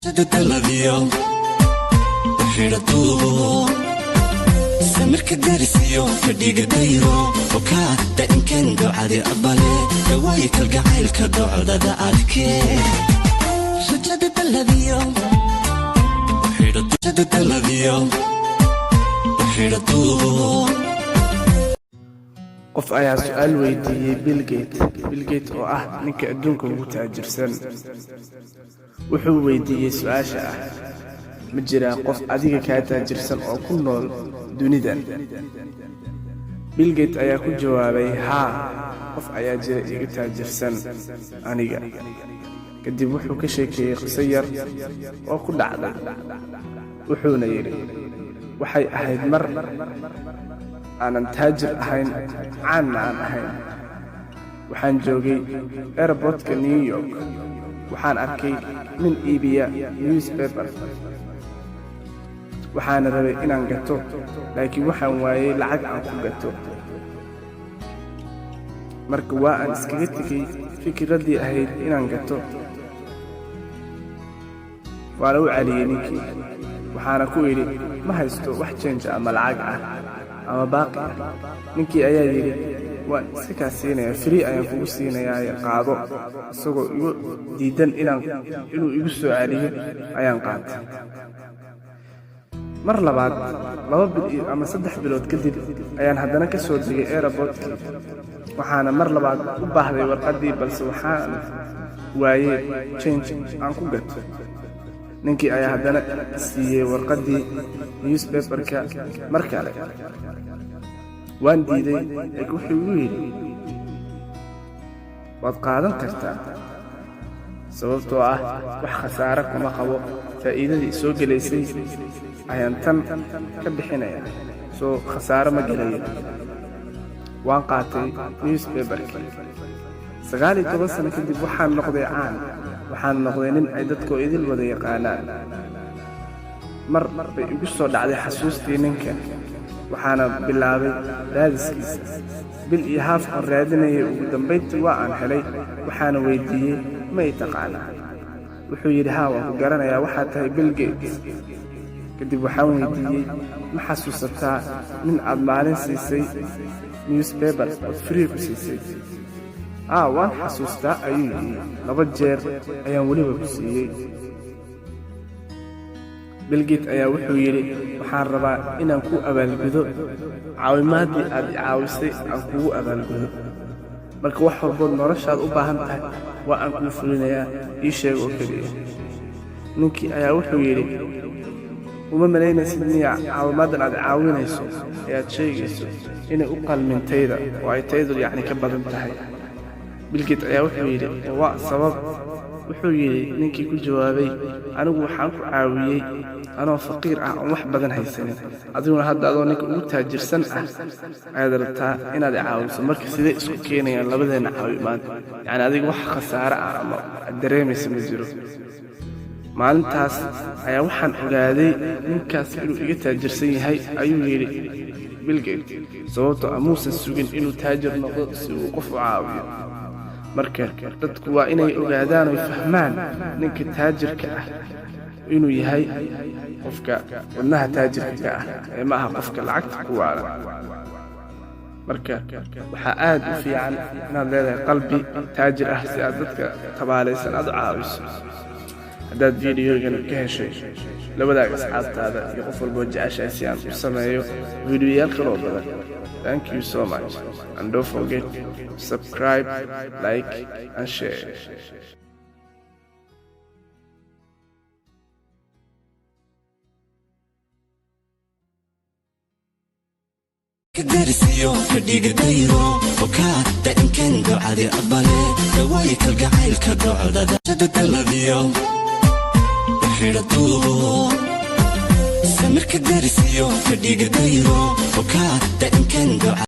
Daladiyo xidhatuubo samirka darisiyo fadhiga dayro okaa daa'imkan docadi aqbale dawaayi kalgacaylka docdada adkee rajada daladiyo xidhadaladiyo xidhatuubo. Qof ayaa su'aal weydiiyey Bill Gates. Bill Gates oo ah ninka adduunka ugu taajirsan, wuxuu weydiiyey su'aasha ah: "Ma jiraa qof adiga kaa taajirsan oo ku nool dunidan?" Bill Gates ayaa ku jawaabay: "Haa, qof ayaa jira iga taajirsan aniga." Kadib wuxuu ka sheekeeyey qiso yar oo ku dhacday, wuxuuna yidhi: "Waxay ahayd mar aanan taajir ahayn, caanna aan ahayn. Waxaan joogay airportka New York. Waxaan arkay nin iibiya newspaper, waxaana rabay inaan gato, laakiin waxaan waayey lacag aan ku gato. Marka waa aan iskaga tegey fikraddii ahayd inaan gato. Waana u celiyey ninkii, waxaana ku idhi: 'Ma haysto wax change ama lacag ah ama baaqi ah.' Ninkii ayaa yidhi: 'Waan iska kaa siinayaa, free ayaan kugu siinayaa, qaado.' Isagoo igu diidan inuu igu soo celiyo ayaan qaatay. Mar labaad, 2 bil ama 3 bilood kadib, ayaan haddana ka soo degay airportkii, waxaana mar labaad u baahday warqaddii, balse waxaan waayey change aan ku gato. Ninkii ayaa haddana siiyey warqaddii newspaperka mar kale. Waan diiday, laakiin wuxuu igu yidhi: 'Waad qaadan kartaa, sababtoo ah wax khasaare kuma qabo. Faa'iidadii soo gelaysay ayaan tan ka bixinayaa, soo khasaare ma gelayo.' Waan qaatay newspaperkii. 19 sano kadib waxaan noqday caan. Waxaan noqday nin ay dadkoo idil wada yaqaanaan. Mar bay igu soo dhacday xasuustii ninka, waxaana bilaabay raadiskiisa. Bil iyo haaf aan raadinayay, ugu dambayntii waa aan helay. Waxaana weydiiyey: 'Ma i taqaanaa?' Wuxuu yidhi: 'Haa, waan ku garanayaa, waxaad tahay Bill Gates.' Kadib waxaan weydiiyey: 'Ma xasuusataa nin aad maalin siisay newspaper ood free ku siisay?' 'Aa, waan xasuustaa,' ayuu yidhi. 'Laba jeer ayaan weliba ku siiyey.' Bill Gates ayaa wuxuu yidhi: 'Waxaan rabaa inaan ku abaalgudo caawimaaddii aad i caawisay, aan kugu abaalgudo. Marka wax walbood noloshaad u baahan tahay waa aan kuu fulinayaa, ii sheeg oo keliya.' Ninkii ayaa wuxuu yidhi: 'Uma malaynaysid miya caawimaaddan aad caawinayso ee aad sheegayso inay u qalmin tayda, oo ay taydu yacni ka badan tahay?' Bill Gates ayaa wuxuu yidhi: 'Waa sabab?' Wuxuu yidhi ninkii ku jawaabay: 'Anigu waxaan ku caawiyey anoo faqiir ah oon wax badan haysanin. Adiguna hadda adoo ninka ugu taajirsan ah ayaad rabtaa inaad i caawiso. Marka sidee isku keenayaan labadeenna caawimaad? Yacni adiga wax khasaare ah ama aad dareemaysa ma jiro.' Maalintaas ayaa waxaan ogaaday ninkaas inuu iga taajirsan yahay,' ayuu yidhi Bill Gates, 'sababtoo ah muusan sugin inuu taajir noqdo si uu qof u caawiyo.' Marka dadku waa inay ogaadaan oy fahmaan ninka taajirka ah inuu yahay qofka wadnaha taajirka ka ah ee ma aha qofka lacagta ku waalan. Marka waxaa aad u fiican inaad leedahay qalbi taajir ah si aad dadka tabaalaysan aad u caawiso. Haddaad videogan ka heshay, la wadaag asxaabtaada iyo qof walboo jeceshahay si aan u sameeyo videoyaal kaloo badan. Thank you so much, and don't forget to subscribe, like and share. Darisiyo fadhiga dayro okaa daa'imkan docadi aqbale dawaayi kalgacaylka docdada daladiyo xidhatuubo samirka darisiyo fadhiga dayro okaa daa'imkan doca.